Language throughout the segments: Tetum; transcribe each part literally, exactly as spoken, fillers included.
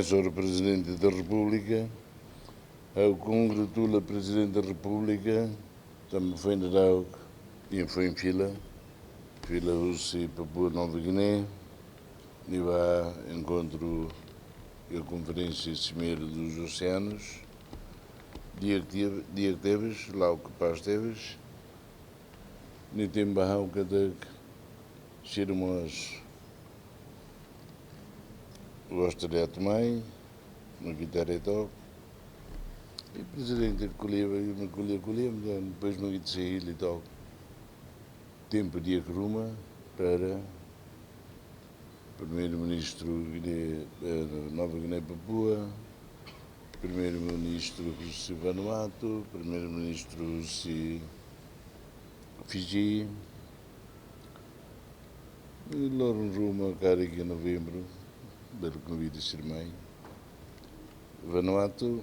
Señór Prezidente da Repúblika, ha'u kongratula Prezidente da Repúblika, tanba foin daudauk nia foin fila, fila husi Papua Nova Guiné, nia ba enkontru iha konferénsia Cimeira dos Oceanos, di'ak, di'ak tebes, la'o kapás tebes, nia tenke ba ha'u katak sira mós gosta de atu mai, mak ita haree took. I Prezidente ko'alia, mak ko'alia, ko'alia, depois mak ita sei hili took. Tempu di'ak ruma para Primeiru-Ministru Guiné, eh, Nova Guiné Papua, Primeiru-Ministru husi Vanuatu, Primeiru-Ministru husi Fiji, i loron ruma karik iha novembru, bele konvida sira mai. Vanuatu,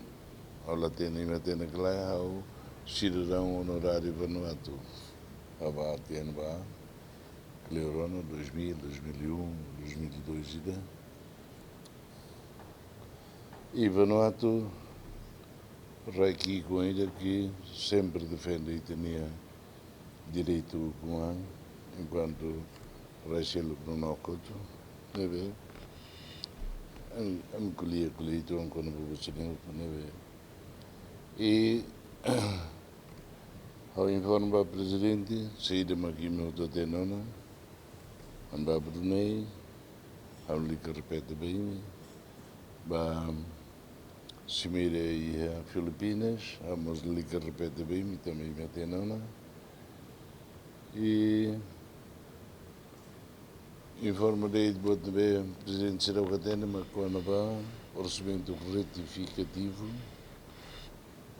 ha'u la hatene, imi hatene ka lae, ha'u sidadaun onoráriu Vanuatu. Ha'u ba tiha ona ba, kleur ona, dois mil, dois mil e um, dois mil e dois ida. I Vanuatu, rai ki'ik ida ke sempre defende ita-nia direitu ukun-an, enkuantu rai seluk no nokotu, ne'ebé, ami, ami ko'alia, ko'alia uitoan kona-ba buat sira-ne'e, ne'ebé. I ha'u informa ba Prezidente, saida mak imi hotu hatene ona, ami ba Brunei, ha'u lalika repete ba imi, ba simeira iha Filipinas, ha'u mós lalika repete ba imi, tanba imi hatene ona. I informa de'it buat ne'ebé Prezidente seidauk hatene, mak kona-ba orsamentu retifikativu.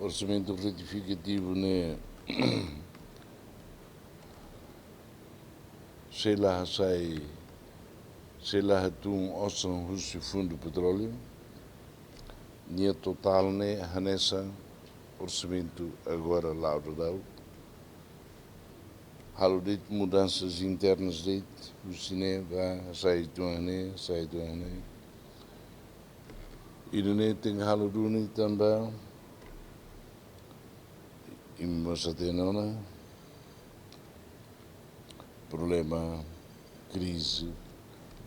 Orsamentu retifikativu ne'e sei la hasai, sei la hatún osan husi Fundu Petróleu. Nia totál ne'e hanesan orsamentu agora la'o daudaun. Halo de'it mudansas internas de'it, husi ne'e ba hasai uitoan ne'e, hasai uitoan ne'e. Ida-ne'e tenke halo duni tanba imi mós hatene ona, problema krize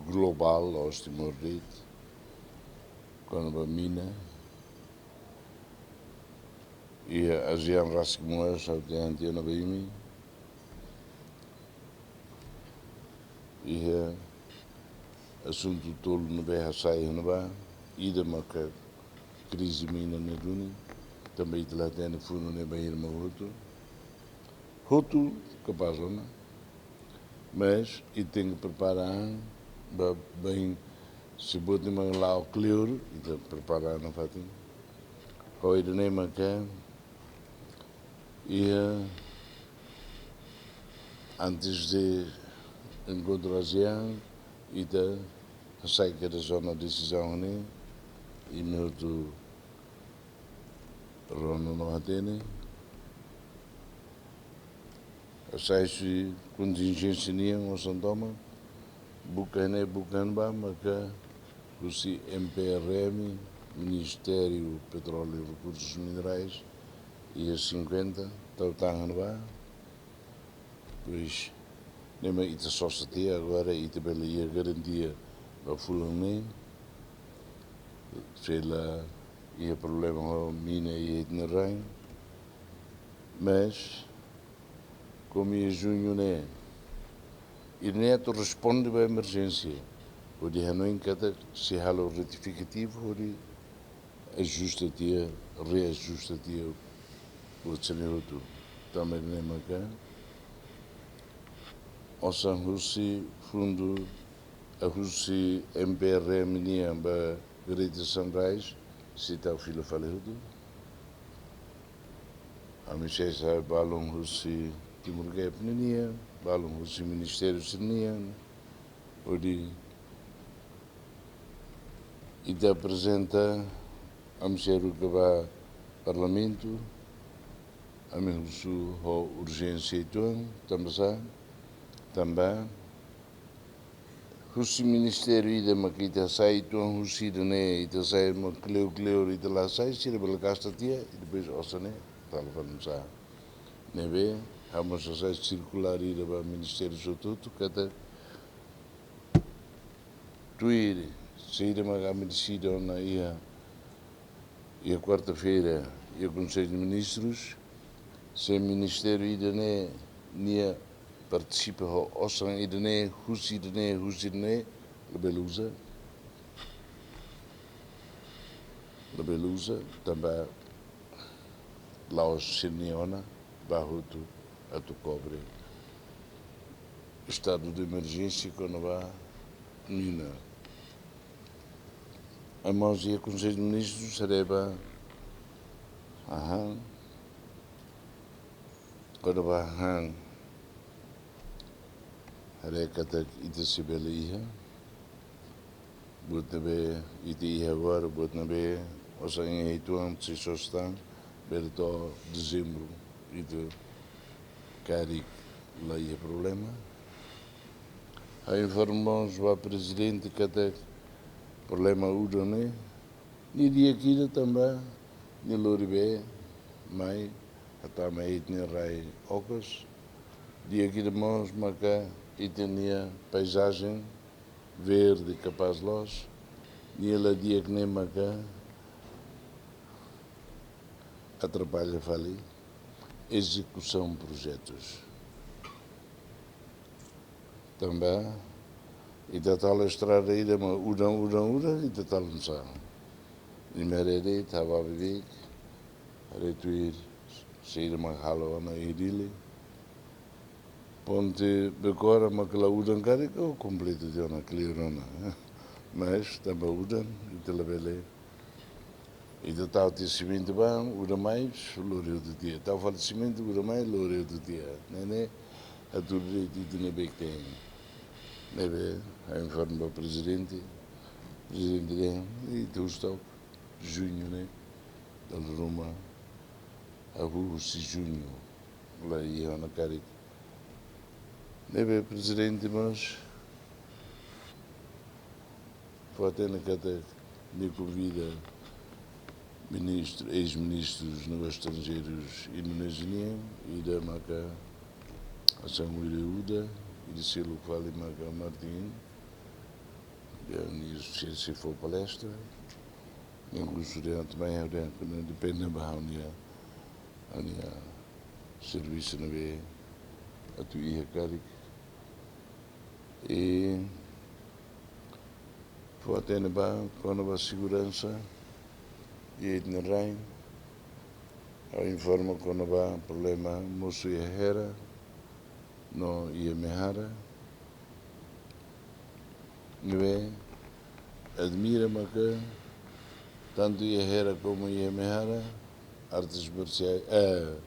globál la'ós Timor de'it, kona-ba mina. Iha ASEAN rasik mós, ha'u tenke hatene ona ba imi, iha asuntu tolu ne'ebé hasai iha ne'ebá, ida maka krize mina ne'e duni, tanba ita la hatene funu ne'e bainhira mak hotu. Hotu kapás ona, mas ita tenke prepara an ba, bain, se buat ne'e mak la'o kleur, ita prepara an nafatin. Ho ida-ne'e maka iha, antes de enkontru ASEAN, ita hasai kedas ona desizaun ne'e, imi hotu rona no hatene. Hasai husi kontinjénsia nian osan tomak, buka ne'e, buka ne'ebá, maka husi M P R M, Ministériu Petróleu e Rekursus Minerais, iha sinkuenta, tau tan ne'ebá. Pois, ne'e mak ita sosa tiha, agora ita bele iha garantia ba fulan ne'e, sei la iha problema ho mina iha ita-nia rain. Mas, komu iha juñu ne'e, ida-ne'e atu responde ba emerjénsia, hodi hanoin katak sei halo retifikativu, hodi ajusta tiha, reajusta tiha buat sira-ne'e hotu. Tanba ne'e maka osan husi fundu, eh, husi M P R M nian ba Greater Sunrise, sei tau fila fali hotu. Ami sei hasai balun husi Timor Gap ninian, balun husi ministériu sira-nian, hodi ita aprezenta, ami sei haruka ba Parlamentu, ami husu ho urjénsia uitoan, tanba sá, tanba husi ministériu ida mak ita hasai, tuan husi ida-ne'e ita hasai mak kleur-kleur ita la hasai, sira bele gasta tiha, i depois osan ne'e tau fali nusá. Ne'ebé, ha'u mós hasai sirkulár ida ba ministériu hotu-hotu, katak tuir saida mak ami deside ona iha, iha kuarta-feira, iha Konsellu de Ministrus, se ministériu ida-ne'e nia partisipa ho osan ida-ne'e, husi ida-ne'e, husi ida-ne'e, labele uza. Labele uza, tanba la'ós sira-nia ona, ba hotu atu kobre estadu de emerjénsia kona-ba mina. Ema hosi iha Konsellu de Ministrus haree ba hahán, kona-ba hahán, haree katak ita sei bele iha, buat ne'ebé ita iha agora, buat ne'ebé osan iha uitoan sei sosa tan, bele to'o Dezembru, ita karik la iha problema. Ha'u informa mós ba Prezidente katak problema udan ne'e, nia di'ak ida tanba nia lori bee mai hatama iha ita-nia rai okos. Di'ak ida mós maka ita-nia paizajen verde kapás loos. Nia la di'ak ne'e maka atrapalla fali ezekusaun projetus. Tanba ita tau estrada ida mak udan, udan, udan, ita tau nusá. Imi haree de'it, ita bá beibeik, haree tuir saida mak halo ona iha Dili. Ponte Becora mak la udan karik, o kompletu tiha ona, kleur ona. Mas tanba udan, ita labele. Ita tau tiha simentu ba, udan mai, lori hotu tiha. Tau fali simentu, udan mai, lori hotu tiha. Ne'e ne'e, atu de'it ita-nia bee-teen. Ne'ebé, ha'u informa ba Prezidente. Prezidente dehan, ita husu tok, juñu ne'e, dala ruma, hahú husi juñu, la iha ona karik. Ne'ebé Prezidente mós fó-hatene katak nia konvida ministru, eis-ministrus negósius estranjeirus indonéziu nian, ida maka Hasan Wira Uda, ida seluk fali maka Martin, dehan nia sei, sei fó palestra, nia husu dehan atu mai, ha'u dehan kuandu depende ba ha'u-nia, ha'u-nia servisu ne'ebé atu iha karik. I fó-hatene ba kona-ba seguransa iha ita-nia rain. Ha'u informa kona-ba problema mosu iha Hera no iha Mehara. Ne'ebé admira maka tantu iha Hera komu iha Mehara, artes marsiais, eh,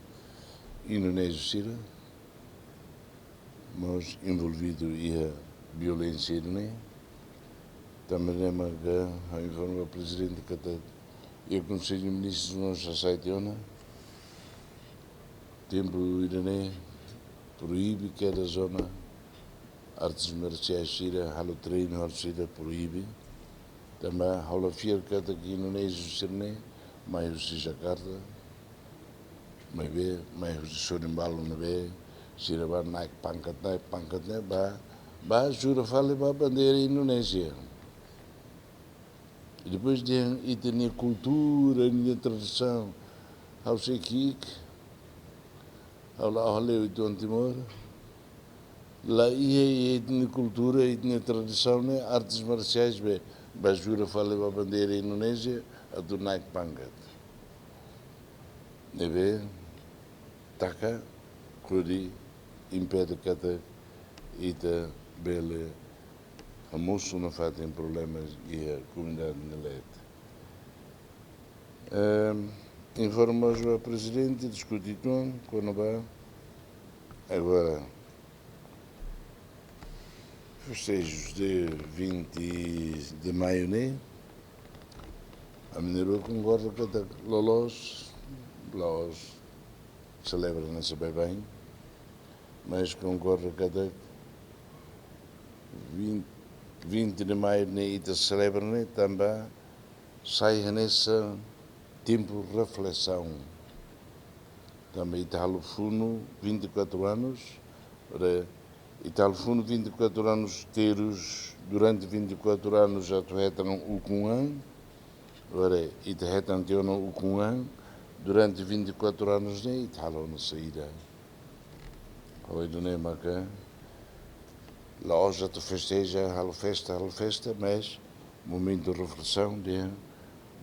indonéziu sira mós envolvidu iha violénsia ida-ne'e. Tanba ne'e maka ha'u informa Prezidente katak iha Konsellu de Ministrus mós hasai tiha ona. Tempu ida-ne'e proibe kedas ona artes marsiais sira, halo treinu, halo sira proibe. Tanba ha'u la fiar katak indonéziu sira-ne'e mai husi Jakarta, maibé mai husi sorin balu ne'ebé sira bá naik pangkat, naik pangkat ne'e bá, bá jura fali ba bandeira Indonézia. I depois dehan ita-nia kultura, nia tradisaun. Ha'u sei ki'ik, ha'u la'o hale'u uitoan Timor. La iha iha ita-nia kultura, ita-nia tradisaun ne'e artes marsiais be, bá jura fali ba bandeira Indonézia, atu naik pangkat. Ne'ebé taka hodi impede katak ita bele hamosu nafatin problemas iha komunidade nia leet. Ehm, informa mós ba Prezidente, diskute uitoan kona-ba agora festejus de vinte de Maio ne'e, ami-nia rua konkorda katak loloos, la'ós selebra hanesan baibain, mas konkorda katak vinte, Vinte de maio ne'e ita selebra ne'e tanba sai hanesan tempu reflesaun. Tanba ita halo funu vinte e quatro anos, ore, ita halo funu vinte e quatro anos terus, durante vinte e quatro anos atu hetan ukun an, ore, ita hetan tiha ona ukun an, durante vinte e quatro anos ne'e ita halo ona saida. Halo ida-ne'e maka, la'ós atu festeja, halo festa, halo festa, mas momentu reflesaun de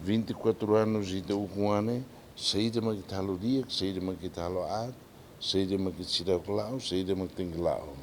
vinte e quatro anos ita ukun an ne'e, saida mak ita halo di'ak, saida mak ita halo aat, saida mak ita seidauk la'o, saida mak tenke la'o.